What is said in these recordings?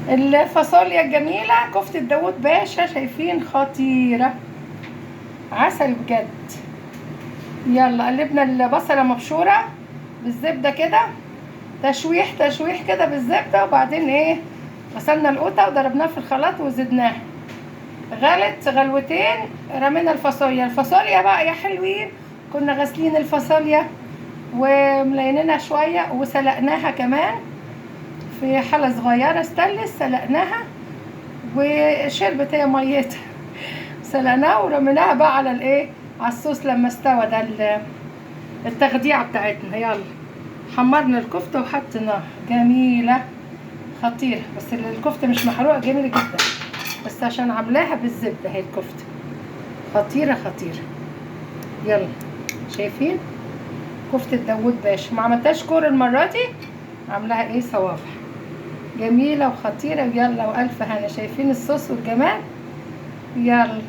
الفاصوليا الجميلة كفته داوود باشا، شايفين خطيرة عسل بجد. يلا قلبنا البصله مبشوره بالزبده كده، تشويح تشويح كده بالزبده، وبعدين ايه غسلنا القوطه وضربناها في الخلاط وزدناها، غلت غلوتين رمينا الفاصوليا. الفاصوليا بقى يا حلوين كنا غاسلين الفاصوليا وملينينها شوية وسلقناها كمان في حله صغيرة ستانلس، سلقناها وشربت هي ميتها، سلقناها ورميناها بقى على الايه على الصوص لما استوى ده التخديعه بتاعتنا. يلا حمرنا الكفتة وحطيناها، جميلة خطيرة، بس الكفتة مش محروقة، جميلة جدا، بس عشان عاملاها بالزبده اهي الكفتة خطيرة خطيرة. يلا شايفين كفته داوود باشا، ما عملتهاش كور المرة دي، عاملاها ايه صوابع، جميلة وخطيرة. يلا والف هنا، شايفين الصوص والجمال. يلا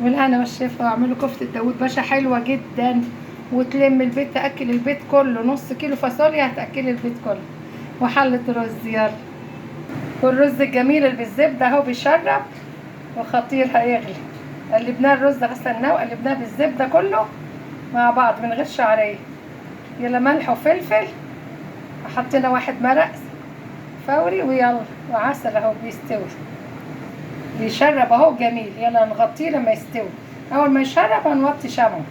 والهنا والشفا، واعملوا كفته داوود باشا حلوة جدا وتلم البيت، تاكل البيت كله، نص كيلو فاصوليا هتاكل البيت كله، وحله رز. يلا والرز الجميل اللي بالزبده اهو بيشرب وخطير هيغلي. قلبناه الرز، غسلناه وقلبناه بالزبده كله مع بعض من غير شعرية. يلا ملح وفلفل، حطينا واحد مرق فوري، ويلا وعسل اهو بيستوي بيشرب اهو جميل. يلا نغطيه لما يستوي، اول ما يشرب هنوطي شمعة.